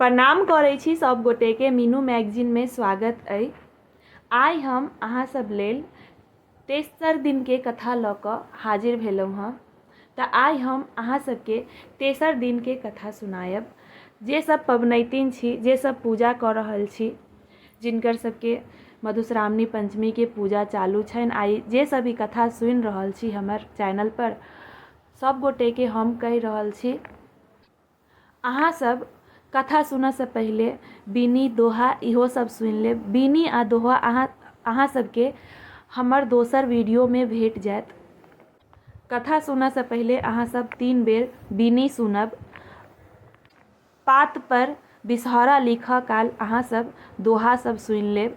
प्रणाम करै छी सब गोटेके, मीनू मैगजीनमे स्वागत अइ। आइ हम अहाँ सब लेल तेसर दिनके कथा लऽ कऽ हाजिर भेलहुँ हँ। तऽ आइ हम अहाँ सबके तेसर दिनके कथा सुनायब। जे सब पबनैतिन छी, जे सब पूजा कऽ रहल छी, जिनकर सबके मधुश्रावणी पञ्चमीके पूजा चालू छनि, आइ जे सब ई कथा सुनि रहल छी हमर चैनलपर, सब गोटेके हम कहि रहल छी, अहाँ सब कथा सुनऽसँ पहिले बीनी दोहा इहो सब सुनि लेब। बीनी आ दोहा अहाँ सबके हमर दोसर वीडियोमे भेट जायत। कथा सुनऽसँ पहिले अहाँ सब 3 बेर बीनी सुनब। पात पर बिसहरा लिखऽ काल अहाँ सब दोहा सब सुनि लेब।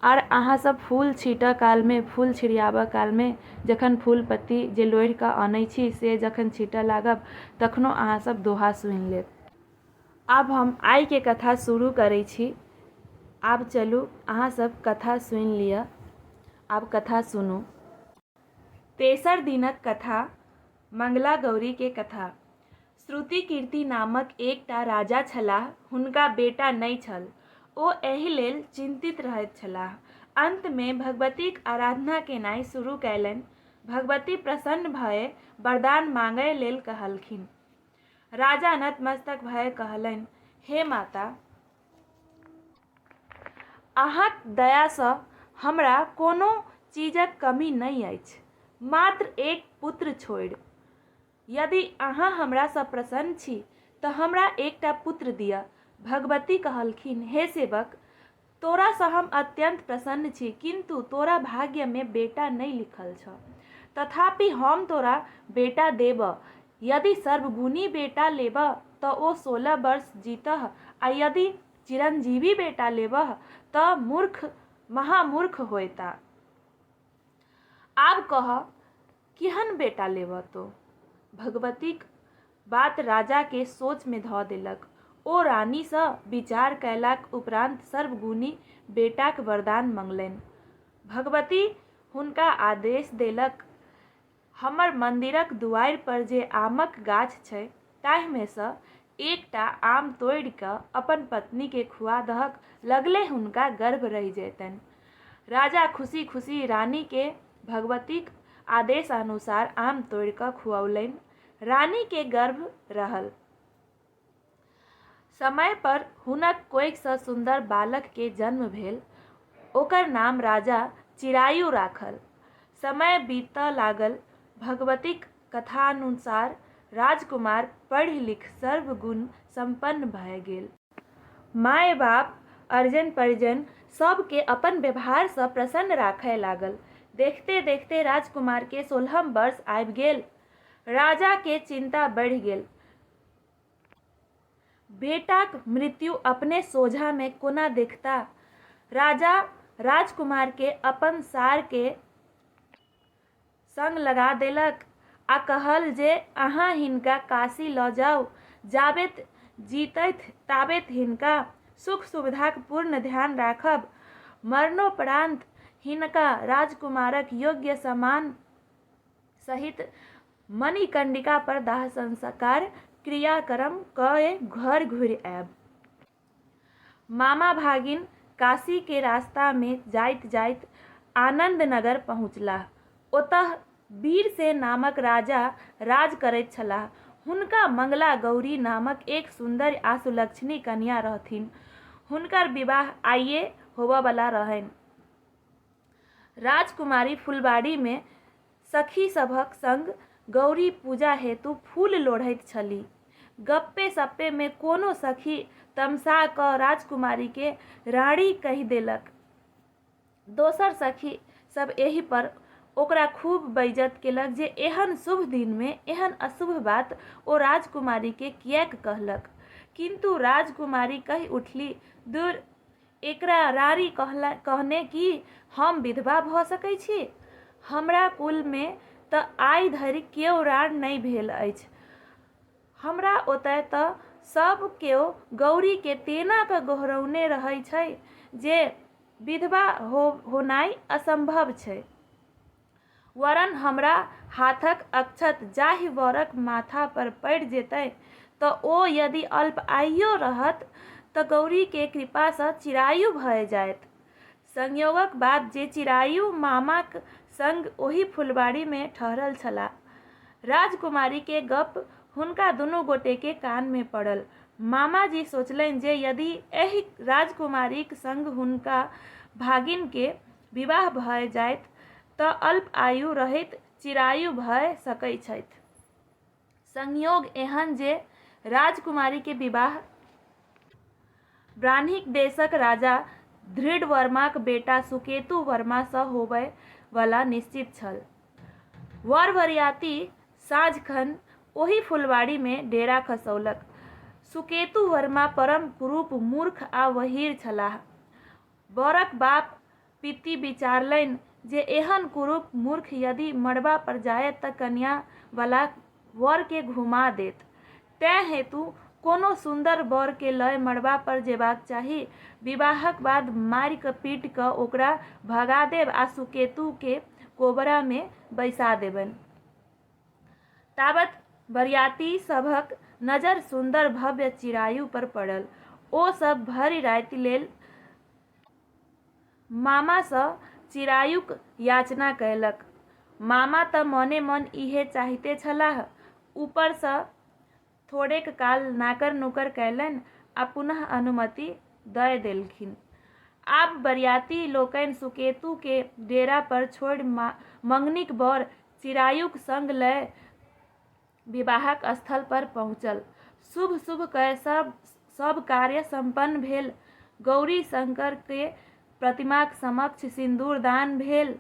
आर अहाँ सब फूल छीटऽ कालमे, फूल छिड़ियाबऽ कालमे जखन फूल पत्ती जे लोढ़ि कऽ अनै छी से जखन छीटऽ लागब तखनो अहाँ सब दोहा सुनि लेब। आब हम आइके कथा शुरू करै छी। आब चलू अहाँ सब कथा सुनि लिअ। आब कथा सुनू। तेसर दिनक कथा मंगला गौरी के कथा। श्रुतिकीर्ति नामक एकटा राजा छलाह। हुनका बेटा नहि छल। ओ एहि लेल चिन्तित रहैत छलाह। अंत मे भगवतीक आराधना केनाइ शुरू कयलनि। भगवती प्रसन्न भए वरदान मांगय लेल कहलखिन। राजा नतमस्तक भए कहलनि, हे माता! अहाँक दयासँ हमरा कोनो चीजक कमी नहि अछि, मात्र एक पुत्र छोड़ि। यदि अहाँ हमरासँ प्रसन्न छी तँ हमरा एकटा पुत्र दिअ। भगवती कहलखिन, हे सेवक! तोरासँ हम अत्यन्त प्रसन्न छी, किन्तु तोरा भाग्यमे बेटा नहि लिखल छह। तथापि हम तोरा बेटा देबह। यदि सर्वगुणी बेटा लेबह तँ ओ 16 वर्ष जीतह आ यदि चिरंजीवी बेटा लेबह तँ मूर्ख महामूर्ख होयताह। आब कहह, केहन बेटा लेबह तोँ? भगवतीक बात राजाकेँ सोचमे धऽ देलक। ओ रानीसँ विचार कयलाक उपरान्त सर्वगुणी बेटाक वरदान मङलनि। भगवती हुनका आदेश देलक, हमर मन्दिरक दुआरि पर जे आमक गाछ छै ताहिमेसँ एकटा आम तोड़ि कऽ अपन पत्नीकेँ खुआ दहक, लगले हुनका गर्भ रहि जयतनि। राजा खुशी-खुशी रानीकेँ भगवतीक आदेशानुसार आम तोड़ि कऽ खुऔलनि। रानीकेँ गर्भ रहल। समय पर हुनक कोखिसँ सुन्दर बालककेँ जन्म भेल। ओकर नाम राजा चिरायु राखल। समय बीतऽ लागल। भगवतीक कथानुसार राजकुमार पढ़ि-लिखि सर्वगुण सम्पन्न भए गेल। माए-बाप, अर्जन-परिजन सभकेँ अपन व्यवहारसँ प्रसन्न राखए लागल। देखिते-देखिते राजकुमारकेँ सोलहम वर्ष आबि गेल। राजाकेँ चिन्ता बढ़ि गेल। बेटाक मृत्यु अपने सोझामे कोना देखताह? राजा राजकुमारकेँ अपन सारकेँ संग लगा देलक आ कहल जे अहाँ हिनका काशी लऽ जाउ। जाबेत जीतथि ताबेत हिनका सुख-सुविधाक पूर्ण ध्यान राखब। मरणोपरान्त हिनका राजकुमारक योग्य सामान सहित मणिकर्णिका पर दाह-संस्कार क्रिया-कर्म कए घर घुरि आएब। मामा भागिन काशी के रास्ता मे जाइत-जाइत आनन्दनगर पहुँचलाह। ओतह वीरसेन नामक राजा राज करैत छलाह। हुनका मंगला गौरी नामक एक सुन्दरि आ सुलक्षणी कन्या रहथिन। हुनकर विवाह आइये होबऽबला रहनि। राजकुमारी फुलबाड़ी मे सखी सभक संग गौरी पूजा हेतु फूल लोढ़ैत छलीह। गप्पे-सप्पे मे कोनो सखी तमसा कऽ राजकुमारी केँ राँड़ी कहि देलक। दोसर सखी सभ एहि पर ओकरा खूब बेइज्जत केलक जे एहन शुभ दिन मे एहन अशुभ बात ओ राजकुमारी केँ किएक कहलक। किन्तु राजकुमारी कहि उठलीह, दुर! एकरा राड़ी कहने की हम विधवा भऽ सकै छी? हमरा कुलमे तँ आइ धरि केओ राड़ नहि भेल अछि। हमरा ओतए तँ सभ केओ गौरीकेँ तेना कऽ गोहरौने रहै छै जे विधवा होनाइ असम्भव छै। वरन् हमरा हाथक अक्षत जाहि वरक माथा पर पड़ि जेतै त ओ यदि अल्प आयुओ रहत त गौरी के कृपा सँ चिरायु भए जाएत। संयोगक बात जे चिरायु मामाक संग ओही फुलबाड़ी मे ठहरल छलाह। राजकुमारी के गप्प हुनका दुनू गोटे के कान मे पड़ल। मामाजी सोचलनि जे यदि एहि राजकुमारीक संग हुनका भागिन के विवाह भए जाइत त अल्प आयु रहैत चिरायु भए सकै छथि। संयोग एहन जे राजकुमारी के विवाह ब्राह्मणिक देशक राजा दृढ़वर्माक बेटा सुकेतु वर्मा सँ होबय वला निश्चित छल। वर-वरियाती साँझखन ओही फुलवाड़ी मे डेरा खसौलक। सुकेतु वर्मा परम कुरूप, मूर्ख आ बहीर छलाह। वरक बाप पित्ती विचारलनि जे एहन कुरूप मूर्ख यदि मड़बा पर जायत त कनियाँ वला वर केँ घुमा देत। तेँ हेतु कोनो सुन्दर वर केँ लय मड़बा पर जेबाक चाही। विवाहक बाद मारि-पीटि क ओकरा भगा देब आ सुकेतु केँ कोबरा मे बैसा देबनि। ताबत बरियाती सभक नजर सुन्दर भव्य चिरायु पर पड़ल। ओ सभ भरि राति लेल मामा सँ चिरायुक याचना कयलक। मामा त मने-मन इएह चाहिते छलाह। ऊपर सँ थोड़ेक काल नाकर-नुकर कयलनि आ पुनः अनुमति दए देलखिन। आब बरियाती लोकनि सुकेतु केँ डेरा पर छोड़ि मंगनीक वर चिरायुक संग लए विवाहक स्थल पर पहुँचल। शुभ-शुभ कए सब कार्य सम्पन्न भेल। गौरी-शंकर के प्रतिमाक समक्ष सिन्दूर-दान भेल।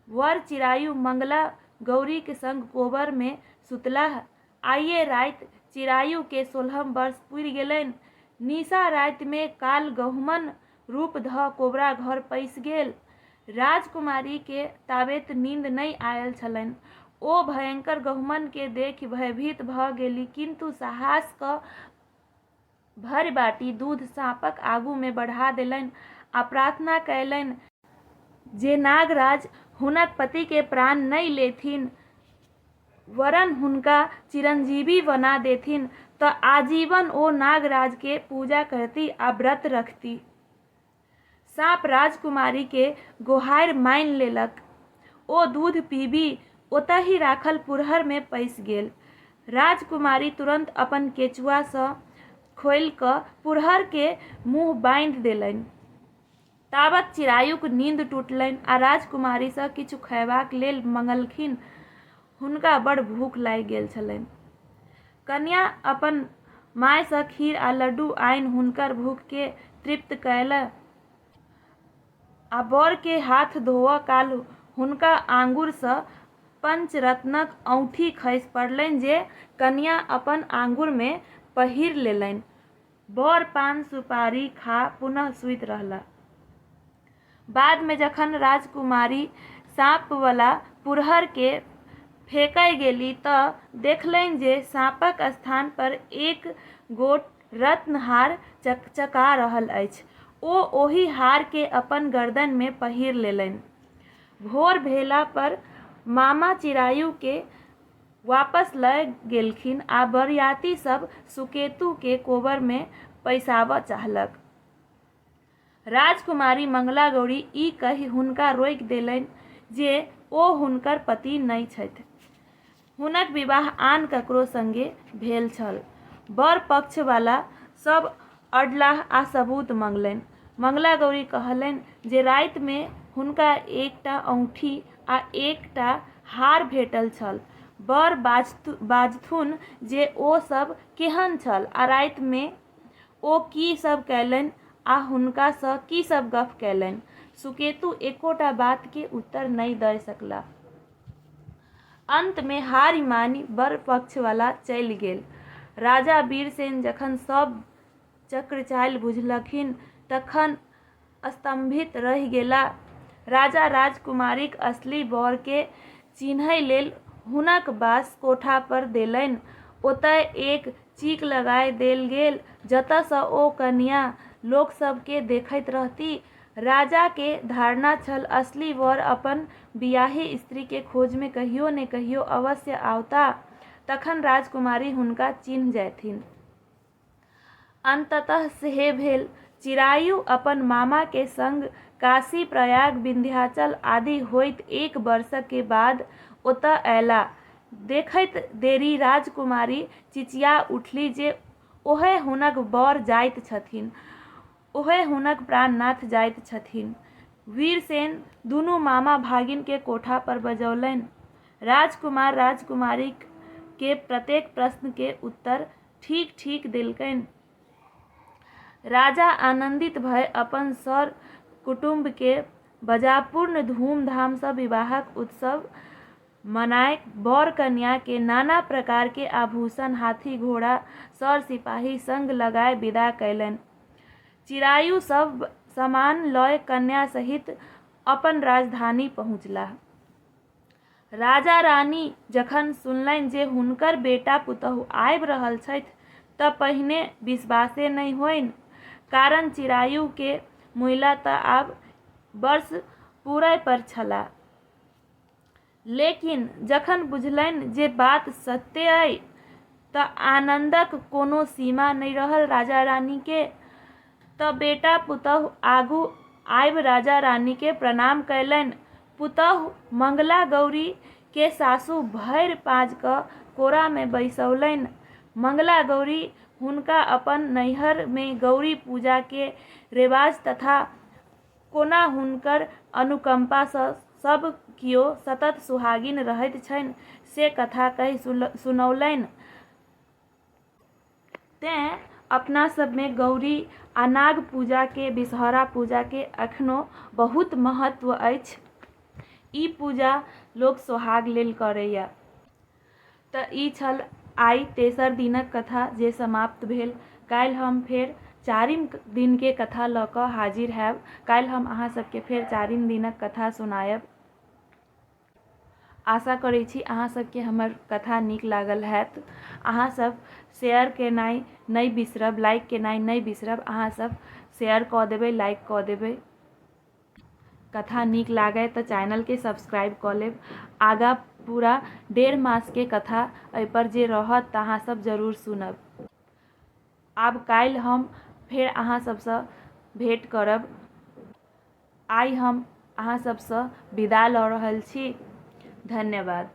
वर चिरायु मंगला गौरीक संग कोबर मे सुतलाह। आइए राति चिरायु के सोलहम वर्ष पुरि गेलनि। निशा राति मे काल गहुमन रूप धऽ कोबरा घर पैसि गेल। राजकुमारी के ताबेत नींद नहि आयल छलनि। ओ भयंकर गहुमन के देखि भयभीत भऽ गेली किन्तु साहस कऽ भरि बाटी दूध साँपक आगू मे बढ़ा देलनि आ प्रार्थना कयलनि जे नागराज हुनक पति के प्राण नहि लेथिन वरन् हुनका चिरंजीवी बना देथिन त आजीवन ओ नागराज के पूजा करती आ व्रत रखती। साँप राजकुमारी के गोहारि मानि लेलक। ओ दूध पीबि ओतहि राखल पुरहर मे पैसि गेल। राजकुमारी तुरंत अपन केचुआ सँ खोलि क पुरहर के मुँह बान्हि देलनि। ताबत चिरायुक नींद टुटलनि आ राजकुमारी सँ किछु खयबाक लेल मङलखिन। हुनका बड़ भूख लागि गेल छलनि। कनियाँ अपन माय सँ खीर आ लड्डू आनि हुनकर भूख केँ तृप्त कयलनि आ वर के हाथ धोअ काल हुनका आँगुर सँ पंचरत्नक औंठी खसि पड़लनि जे कनियाँ अपन आँगुर मे पहिरि लेलनि। वर पान-सुपारी खा पुनः सूति रहलाह। बाद मे जखन राजकुमारी साँपवला पुरहर केँ फेकय गेली त देखलनि जे साँपक स्थान पर एक गोट रत्न-हार चकचका रहल अछि। ओ ओहि हार केँ अपन गर्दन मे पहिर लेलनि। भोर भेला पर मामा चिरायु केँ वापस लए गेलखिन आ बरियाती सभ सुकेतु केँ कोबर मे पैसाबऽ चाहलक। राजकुमारी मंगलागौरी ई कहि हुनका रोकि देलनि जे ओ हुनकर पति नहि छथि। हुनक विवाह आन ककरो संगे भेल छल। वर पक्षवला सभ अड़लाह आ सबूत मङलनि। मंगलागौरी कहलनि जे राति मे हुनका एकटा औंठी आ एकटा हार भेटल छल। वर बाजथुन जे ओ सभ केहन छल आ राति मे ओ की सभ कयलनि आ हुनका सँ की सभ गप्प कयलनि। सुकेतु एकोटा बात के उत्तर नहि दए सकलाह। अंत मे हारि मानि वर पक्षवला चलि गेल। राजा वीरसेन जखन सभ चक्रचालि बुझलखिन तखन स्तम्भित रहि गेला। राजा राजकुमारीक असली वर केँ चिन्हय लेल हुनक बास कोठा पर देलनि। ओतय एक चीक लगाय देल गेल जतय सँ ओ कनियाँ लोक सभ केँ देखैत रहती। राजा के धारणा छल असली वर अपन बियाही स्त्री के खोज मे कहियो ने कहियो अवश्य आओताह, तखन राजकुमारी हुनका चिन्ह जयथिन। अंततः सेहे भेल। चिरायु अपन मामा के संग काशी, प्रयाग, विंध्याचल आदि होइत एक वर्षक के बाद ओतय अयलाह। देखैत देरी राजकुमारी चिचिया उठलीह जे ओएह हुनक वर जाइत छथिन्ह, ओएह हुनक प्राणनाथ जाइत छथिन्ह। वीरसेन दुनू मामा-भागिन केँ कोठा पर बजौलनि। राजकुमार राजकुमारी के प्रत्येक प्रश्न के उत्तर ठीक-ठीक देलकनि। राजा आनन्दित भए अपन सर-कुटुम्ब केँ बजा पूर्ण धूम-धाम सँ विवाहक उत्सव मनाय वर-कन्या केँ नाना प्रकार के आभूषण, हाथी-घोड़ा, सर-सिपाही संग लगाय विदा कयलनि। चिरायु सब सामान लय कन्या सहित अपन राजधानी पहुँचलाह। राजा-रानी जखन सुनलनि जे हुनकर बेटा-पुतहु आबि रहल छथि त पहिने विश्वासे नहि होइन। कारण चिरायु के मुइला त आब वर्ष पुरय पर छला। लेकिन जखन बुझलनि जे बात सत्ते अइ त आनन्दक कोनो सीमा नहि रहल राजा-रानी के। त बेटा-पुतहु आगू आबि राजा-रानी के प्रणाम कयलनि। पुतहु मंगला गौरी के सासु भरि पाँज क कोरा मे बैसौलनि। मंगला गौरी हुनका अपन नैहर मे गौरी पूजा के रेवाज तथा कोना हुनकर अनुकम्पा सँ सब कियो सतत सुहागिन रहैत छनि से कथा कहि सुनौलनि। तेँ अपना सबमे गौरी आ नाग पूजाके विषहरा पूजाके एखनो बहुत महत्व अछि। ई पूजा लोक सोहाग लेल करैए। तऽ ई छल आइ तेसर दिनक कथा जे समाप्त भेल। काल्हि हम फेर चारिम दिनके कथा लऽ कऽ हाजिर हैब। काल्हि हम अहाँ सबके फेर चारिम दिनक कथा सुनायब। आशा करै छी अहाँ सबके हमर कथा नीक लागल हैत। अहाँ सब शेयर केनाइ नहि बिसरब, लाइक केनाइ नहि बिसरब। अहाँ सब शेयर कऽ देबै, लाइक कऽ देबै। कथा नीक लागय तऽ चैनलके सब्सक्राइब कऽ लेब। आगाँ पूरा डेढ़ मासके कथा एहिपर जे रहत तऽ अहाँ सब जरूर सुनब। आब काल्हि हम फेर अहाँ सबसँ भेँट करब। आइ हम अहाँ सबसँ विदा लऽ रहल छी। धन्यवाद।